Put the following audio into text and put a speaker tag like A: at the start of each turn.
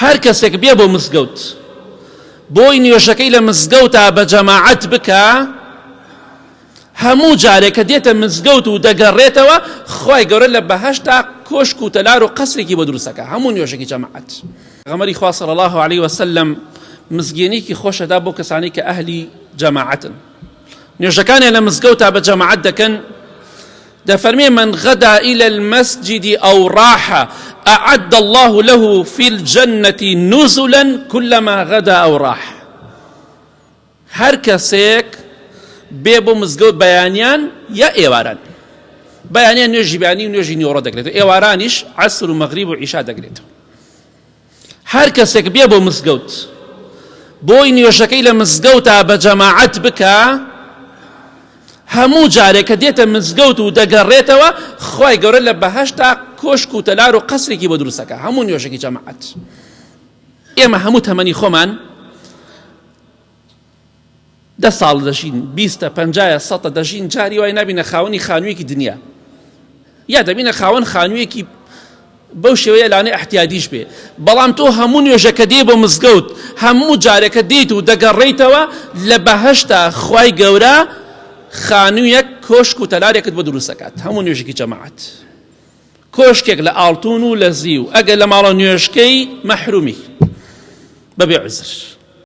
A: هەر کەسێک بێ بۆ مزگەوت بۆی نوێژەکەی لە مزگەوتا بە جەماعەت بکا هەموو جارێک کە دێتە مزگەوت و دەگەڕێتەوە خوای گەورە لە بەهەشتا کۆشک و تەلار و قەسرێکی بۆ دروستەکە هەموو نوێژێکی جەماعەت. پێغەمبەری خوا صلی اللە علیه وسلم مزگێنیکی خۆشەدا بۆ کەسانی کە ئەهلی جەماعەتن نوێژەکانیان لە مزگەوتا بە جەماعەت دەکەن دەفەرمێ من غدا إلى المسجد أو راح أعد الله له في الجنة نزلا كلما غدا أو راح هەر کەسێک بێ بۆ مزگەوت بەیانیان یا ئێواران بەیانیان نوێژی بەیانی و نوێژی نیوەڕۆ دەگرێتەوە ئێوارانیش عەسر و مەغریب و عیشا دەگرێتەوە هەر کەسێک بێ بۆ مزگەوت بۆی نوێژەکەی لە مزگەوتا بە جەماعەت بکا هەموو جارێک کە دێتە مزگەوت و دەگەڕێتەوە خوای گەورە لە بەهەشتا کۆشک و تەلار و قەسرێکی بۆ دروستەکە هەموو نوێژێکی جەماعەت ئێمە هەموو تەمەنی خۆمان دە ساڵ دەژین بیستە پەنجایە سەتە دەژین جاری وای نابینە خاوەنی خانوویەکی دنیا یا دەبینە خاوەن خانوویەکی بەو شێوەیە لانەی احتیادیش بێ بەڵام تۆ هەموو نوێژەکە دێ بۆ مزگەوت هەموو جارێکە دێیت و دەگەڕێیتەوە لە بەهەشتا خوای گەورە خانوویەک کۆشک و تەلارێکت بۆ دروستەکات هەموو نوێژێکی جەماعەت کۆشکێک لە ئاڵتون و لە زیو ئەگەر لە ماڵە نوێژکەی مەحرومی بەبێ عوزر.